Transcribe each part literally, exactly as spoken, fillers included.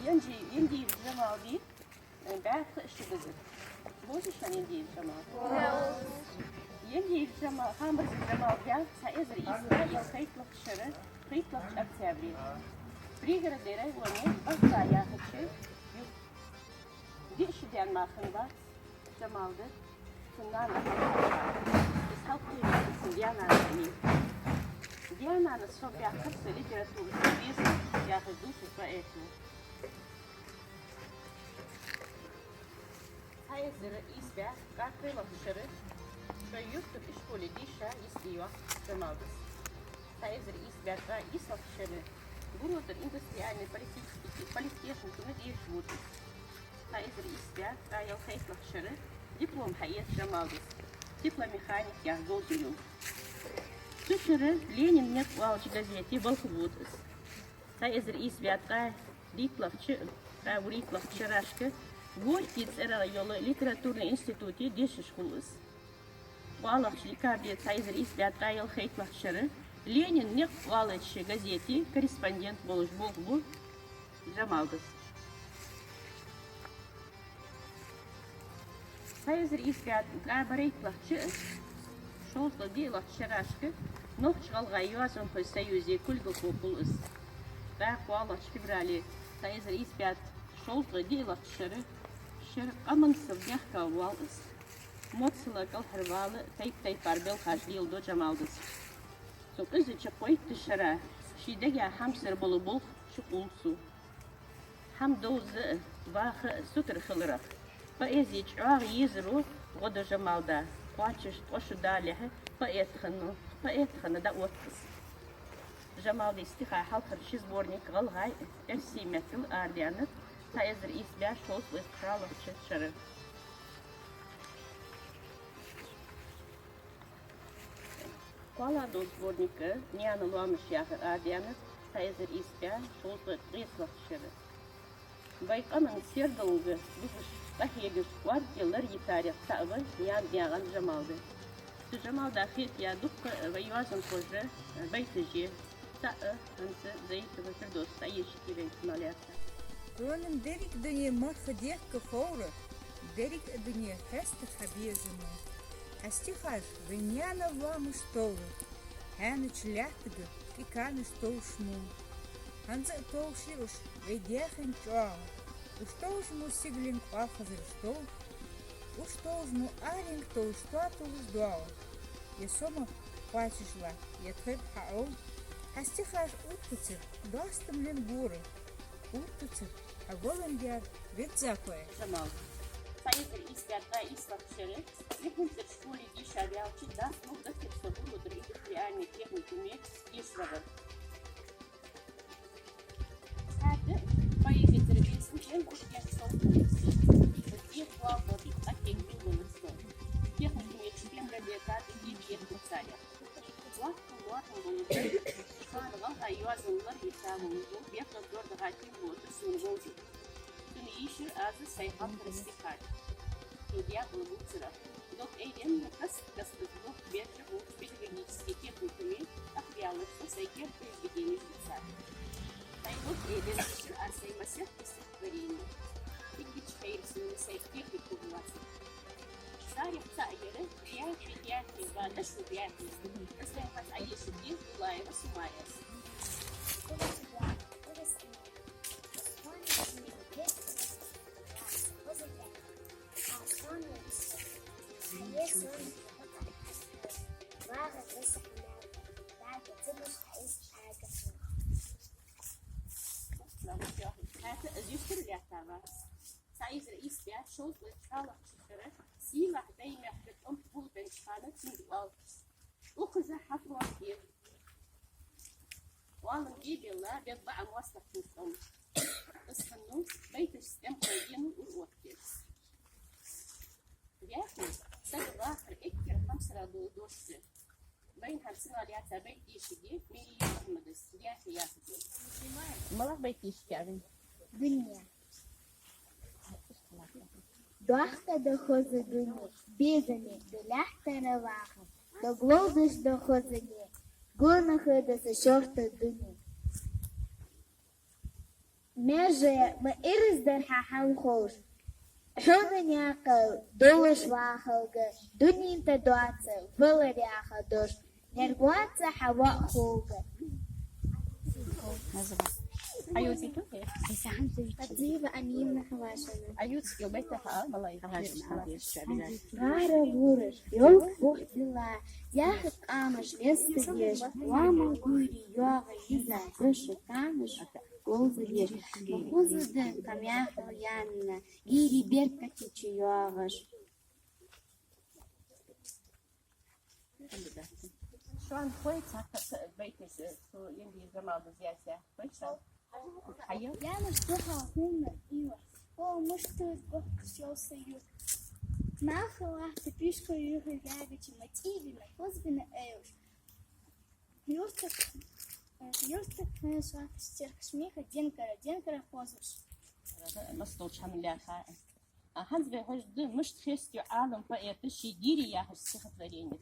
Янди-, Яндиев Джамалди, э, бӀаьха ши деза. Боза шоана Яндиев Джамал? Яндиев Джамал, Хамарза Джамал яр цхьа эзар ийс бӀаь ялхайттлагӀча шера, пхийттлагӀча октябре. Пригородный районе Бахта яхача юрта. Диъ шу даьнна мара хиннавац Джамалда. Цун нана хьалкхийна, из хьалкхийна цун даь-нана хиннай. Даь-нанас сов баьккхар са литература, безам яхаш дувцар поэта. Цхьа эзар ийс бӀаь ткъаь пхелагӀча шера шоай юртара ишколе дийша йист йоаккх Джамалдас. Цхьа эзар ийс бӀаь ткъаь ийслагӀча шера Гуротара индустриальни политехни-, политехникуме дешаш вода из. Цхьа эзар ийс бӀаь ткъаь ялхайттлагӀча шера диплом хьаэц Джамалдас, тепломеханик яха говзал йолаш. Цу шера «Ленин никъ» оалача газете балха вода из. Цхьа эзар ийс бӀаь ткъаь дейттлагӀча, ткъаь вурийттлагӀча шерашка Горький цӀерагӀа йола литературни институте дешаш хул из. КхоалагӀча декабре цхьа эзар ийс бӀаь ткъаь ялхайттлагӀча шера «Ленин никъ» оалача газете корреспондент волаш болх бу Джамалдас. Цхьа эзар ийс бӀаь ткъаь барайттлагӀча, шовзткъа диълагӀча шерашка Нохч-ГӀалгӀай йоазонхой союзе кулгалхо хул из. ТӀаккха кхоалагӀча феврале цхьа эзар ийс бӀаь шовзткъа диълагӀча шера, шера къаман сов дехка воал из. Моцала кӀалхарвала тайп-тайпара белхаш леладу Джамалдас. Цу къизача кхойттача шера ший дега хьамсара бола болх чукъулл цо. ХӀама довза а, ваха а сутара хиларах, поэзе чӀоагӀа езаро гӀо ду Джамалда. Кхоачашта ткъо шу далехьа поэт хиннав, поэт хинна дӀаотт из. Джамалдий стихай хьалхара ши сборник гӀалгӀай а, эрсий меттала а арадаьннад цхьа эзар ийс бӀаь шовзткъа шоллагӀча шера. КхоалагӀа дола сборник «Наьна лоамаш» яхар арадаьннад цхьа эзар ийс бӀаь шовзткъа ткъестлагӀча шера. Вай къаман сердалга бузаш, къахьегаш, орден лар йитарех цаӀ ва Наьна-даь гӀан Джамалда. Цу Джамалда хетаяь дуккха а вай йоазонхоша байташ я. ЦаӀ а хӀанз Заитова Фирдовсас дӀаешаргья вайна цунах лаьца. Хьона деррига дуне марха дехка ховра, деррига а дуне хьестар хьа безамо. Хьа стихаш вай наьна лоамаш товра, хьаьнача лаьттага кӀиканаш товш мо. ХӀанз а товш я уж вай даьхен чӀоагӀа, уж товш мо сигален кӀоалхазараш товш, уж товш мо аренга товш тоатолаш доагӀа. Е сомах кхоачаш латт, е тхоьга хьаӀов. Хьа стихаш оттацар доастамлен гора, оттацар хьа валан дер везза кхоачаш. Джамал. Цхьа эзар ийс бӀаь ткъаь ийслагӀча шера Лихунцара школе дийша ваьлча, дас лугӀа дацар со Гуротара индустриальни техникуме дешарагӀа. ХӀаьта поэзетара безам ен гуш еш сов хулар са. Из дех доал боацаш, цӀаккха виллалар со. Техникуме чу пемра бетар и дех духцаря. Вахтан-вахтан болаш, шоана гӀалгӀай йоазон лар йиса волаш вола бехлар дордагӀа тилла воацар сона вовзийта. Цун йийшар аз сай хьалхара стихаш. Цо декъала бувцарах. Дог айденна каст-каста из лохбеш болча педагогически техникуме тӀакхаьлар со сай керда произведенеш дийцар. Сай дог айденна дийшар аз сай масех стихотворени. Дикача хайра сона сай техникум лацар. Царех цаӀ яр «Бяхи, бяхи, ва дошо бяхи». Из вайна хьаэшаргья Дулаева Сумаяс. ХӀаьта из юстара лаьттава. Цхьа эзар ийс бӀаь шовзткъа шоллагӀча шера Сийлахь Даймехкара тӀом гулбеннача хана цунга оал: «Укхаза хьа фронт я». Оалам бе белла, бегӀа баа моастагӀчун тӀом. Из хиннав байташца тӀем кхайденал ура оттаеш. Бяхи сага вахар эггара хьамсара дола дош да. Вайна хӀанз цунах лаьца байт дешаргья Мериев Ахьмадас, «Бяхи» яхача. МалагӀа байт дешаргья вайна? Дуне. Дохка да хоза дуне, безаме да лаьттара вахар, дог ловзаш да хоза ге, гонахьа да са шортта дуне. Маьже, ма ираз дар хьа хӀама ховш. Хьона наькъал долаш вахалга, дунен тӀа доаца валар яха дош. Нергоаца хьа ваӀ ховга. Хьаюци ту? Хадиева Амина Халашина. Хьаюци, йо, байтта хьа, малай. Халашина. ГӀара гӀураш, йол фух дила, яхар къамаш лестадеш, ламал гуйри йоагӀа йиза, гуша тамаш голзадеш, хоза да камяхал янна, гири беркатичи йоагӀаш. Шоана хой цхьаккха байташ, цу Янди Жамалдас яьсса? Хой шоана? Хьайо? Янаш духьал хӀунна ила. О, муштуз гохкаш йол са ю. Маха лахта пишка юхи гагачи ма тӀибина, хозбина эвш. Юртак, юртак ханаш лахта стеркаш миха денкара, денкара хозуш. Мастол чхьан ляха. А хӀанз вай хьожаргда, мишта хестаю Ӏалам поэта ший гири яхаш стихотворени.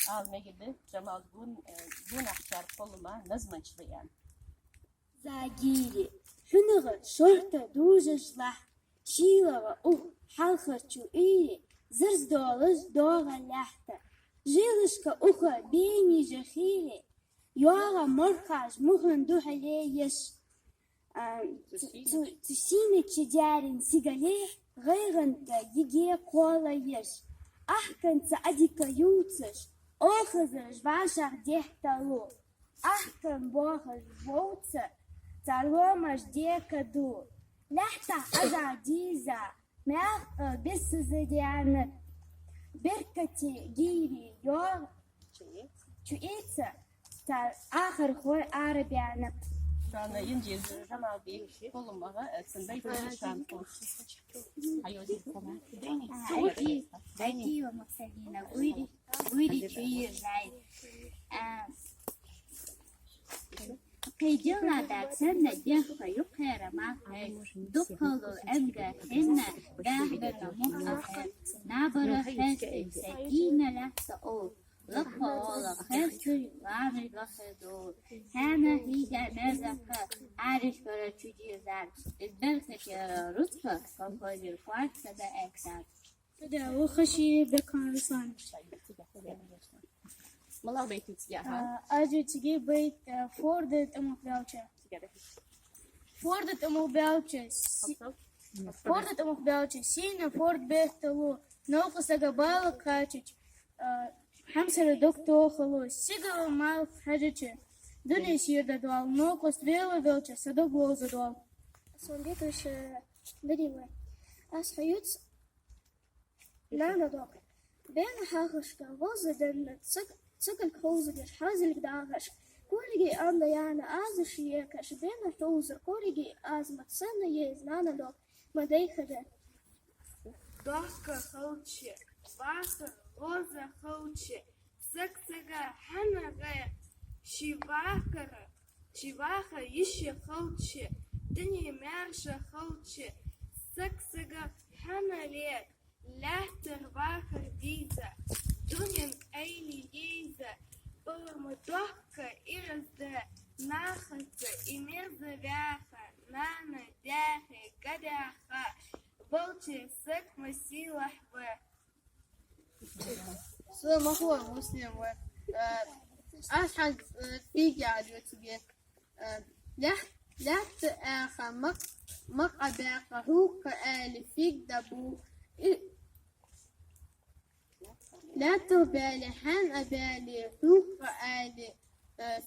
Ӏалам мегаргда, Жамал гун-, э, гонахьарчар кхоллама назманча ва аьнна. Загири, хьунагӀа шортта дужаш лахь, шийлагӀа ух хьалхарча уйри, зирз долаш доагӀа лаьтта. Жилашка уха бени жахили, йоагӀа морхаш мухӀан духьале еш. А, цу, цу, цу сийнача даьрен сигале гӀайгӀанта йиге кхола еш. Ахканца Ӏадика ювцаш, охазаш вӀашагӀдехталу. Ахкан бохаш вовца, цар ломаш дека ду. Лаьттахь Ӏажа дийза, мягӀа бисаза даьнна. Беркате гири йоагӀа чу ийца, цар ахархой арабаьнна. Шоана Янди Жамалди кхолламагӀа, э, цун байташ шоана ховш. Хьайо, Дина. Дина. Дина. Дина. Гуйри, гуйри чу йиржай. А, кхайдилла да санна дехха юкхера маххай, дукхало энга хинна баьхбена муххахе, набара хестинг са дийна лаьтта ол, лакха ола хестуй лами лахе дол. Хьана хӀига мерзакха, ариш бара чудизар, из беркате рузка, колхозир кварца да эксар. Да, ухаши Бекхан Русланович. Мала байташ яха? А, Аджи циги байт, а, Форда тӀамах баьлча. Форда тӀамах баьлча, си-, Форда тӀамах баьлча, сийна Форд бехталу, новкъа сага бала кхачич, а, хьамсара дог тохалу, сигала мал хьажача, дуне сийрда доал, новкъост вела велча, са дог ловза доал. Сон бекаш, э, дарила. Аз хьаюц Нана дог. Бена хьалхашка вовза денна цӀаг-, цӀагал ховзадеш, хьазилг дагӀаш. Куриги анда яна азаш екаш, бена хьовзар куриги аз ма цанна ез нана дог, ма дайхада. Дохка халча, ваха гӀоза халча, саг сага хьана гӀе, ши вахара, ши ваха йиша халча, дуне маьрша халча, саг сага хьана лег, лаьттар вахар дийза, дунен айни йийза, барма дохка иразда, нахаца и мерза ваьха, нана даьхе гадаьха, балча саг ма сийлахь ва. Со Махлой Муслим ва. Э, аз хьанз, э, фиг яхар ю цига. Э, лаьт-, лаьтта аьха, мак-, макъа баьккха, хьукха аьле, фиг да бу. И-, лаьттах баьле, хьан а баьле, хьукха аьле, э,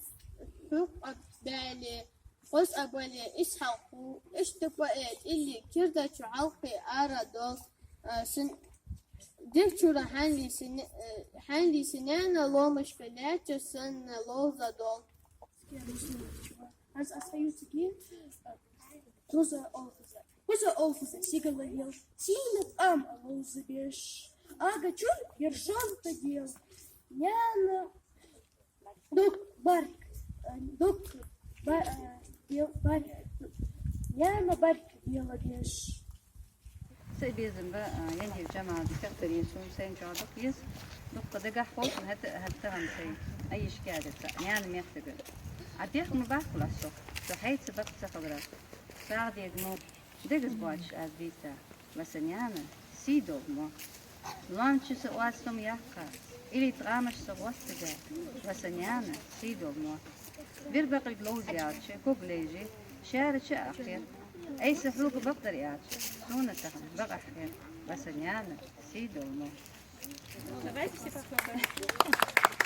хьукха баьле, хоза а бале, исхьалкху, иштта поэт илли кирдачу хьалкхе ара дол, э, син-, дегчура хьанли син-, э, хьанли синена ломашка лаьча санна ловза дол. Аз, аз хьаюциги, э, хоза олхаза. Хоза олхаза сигала ел, сийна къам ловзабеш. Ага чур ершон тадел. Няна Дог барг, э, дог ба-, э, бел-, барг, яма барг белабеш. Са безам ба, э, Яндиев Джамалди стихотворени сона сайна чӀоагӀа дукха еза. Дукха дагахь ховш, хӀаьта, хӀаьта хӀама сай. Айиш каьдаца, яна мехтага. А дехма баккхалас со, со хьайца бакъ ца хиларах. Сагӏа дега мо, дегаза боацаш аз дийца, ва са наьна, сий дола мо. Лоамашца са оаз сом яккха, илли тӏамашца гӏоттадаь, ва са наьна, сий дола мо. Бир бакъий ловза яьлча, ког лайжи, шаьра чу а хир. Айса хьога бакъдар аьлча, сона тахан бакъахьа хир, ва са наьна, сий дола мо. Давайте все похлопаем.